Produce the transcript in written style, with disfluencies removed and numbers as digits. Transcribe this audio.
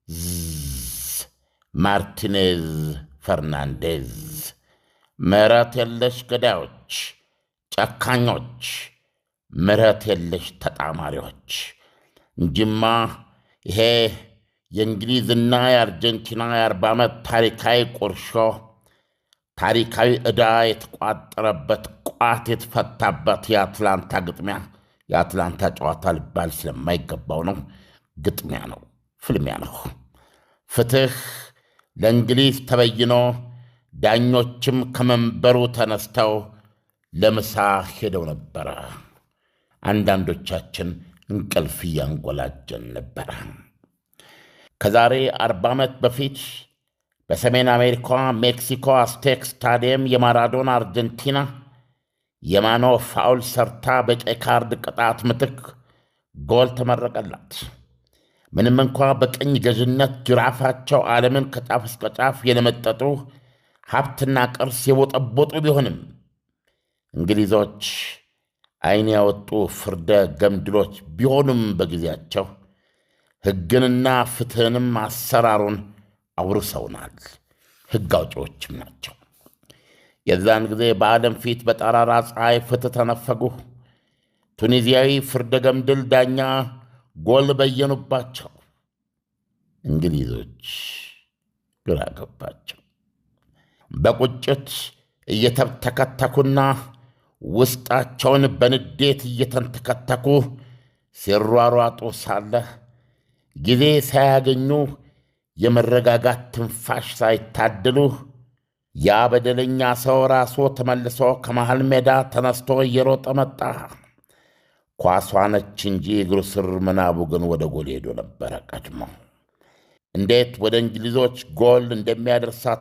ዝ ማርቲኔዝ ፈርናንዴዝ። ምሕረት የለሽ ገዳዮች፣ ጨካኞች፣ ምሕረት የለሽ ተጣማሪዎች እንጂማ ይሄ የእንግሊዝና የአርጀንቲና የ40 ዓመት ታሪካዊ ቁርሾ፣ ታሪካዊ ዕዳ የተቋጠረበት፣ ቋት የተፈታበት የአትላንታ ግጥሚያ የአትላንታ ጨዋታ ሊባል ስለማይገባው ነው። ግጥሚያ ነው፣ ፍልሚያ ነው። ፍትሕ ለእንግሊዝ ተበይኖ ዳኞችም ከመንበሩ ተነስተው ለምሳ ሄደው ነበረ። አንዳንዶቻችን እንቅልፍ እያንጎላጀን ነበረ። ከዛሬ 40 ዓመት በፊት በሰሜን አሜሪካ ሜክሲኮ አዝቴክ ስታዲየም የማራዶና አርጀንቲና የማኖ foul ሰርታ በቀይ ካርድ ቅጣት ምትክ ጎል ተመረቀላት። ምንም እንኳ በቅኝ ገዥነት ጅራፋቸው ዓለምን ከጫፍ እስከ ጫፍ የለመጠጡ፣ ሀብትና ቅርስ የቦጠቦጡ ቢሆንም፣ እንግሊዞች ዓይን ያወጡ ፍርደ ገምድሎች ቢሆኑም፣ በጊዜያቸው ሕግንና ፍትሕንም አሰራሩን አውርሰውናል። ሕግ አውጪዎችም ናቸው። የዛን ጊዜ በዓለም ፊት በጠራራ ፀሐይ ፍትሕ ተነፈጉ። ቱኒዚያዊ ፍርደ ገምድል ዳኛ ጎል በየኑባቸው። እንግሊዞች ግራ ገባቸው። በቁጭት እየተብተከተኩና ውስጣቸውን በንዴት እየተንተከተኩ ሲሯሯጡ ሳለ፣ ጊዜ ሳያገኙ፣ የመረጋጋት ትንፋሽ ሳይታደሉ፣ ያ በደለኛ ሰው ራሱ ተመልሶ ከመሃል ሜዳ ተነስቶ እየሮጠ መጣ። ኳሷ ነች እንጂ እግሩ ስር፣ ምናቡ ግን ወደ ጎል ሄዶ ነበረ ቀድሞ። እንዴት ወደ እንግሊዞች ጎል እንደሚያደርሳት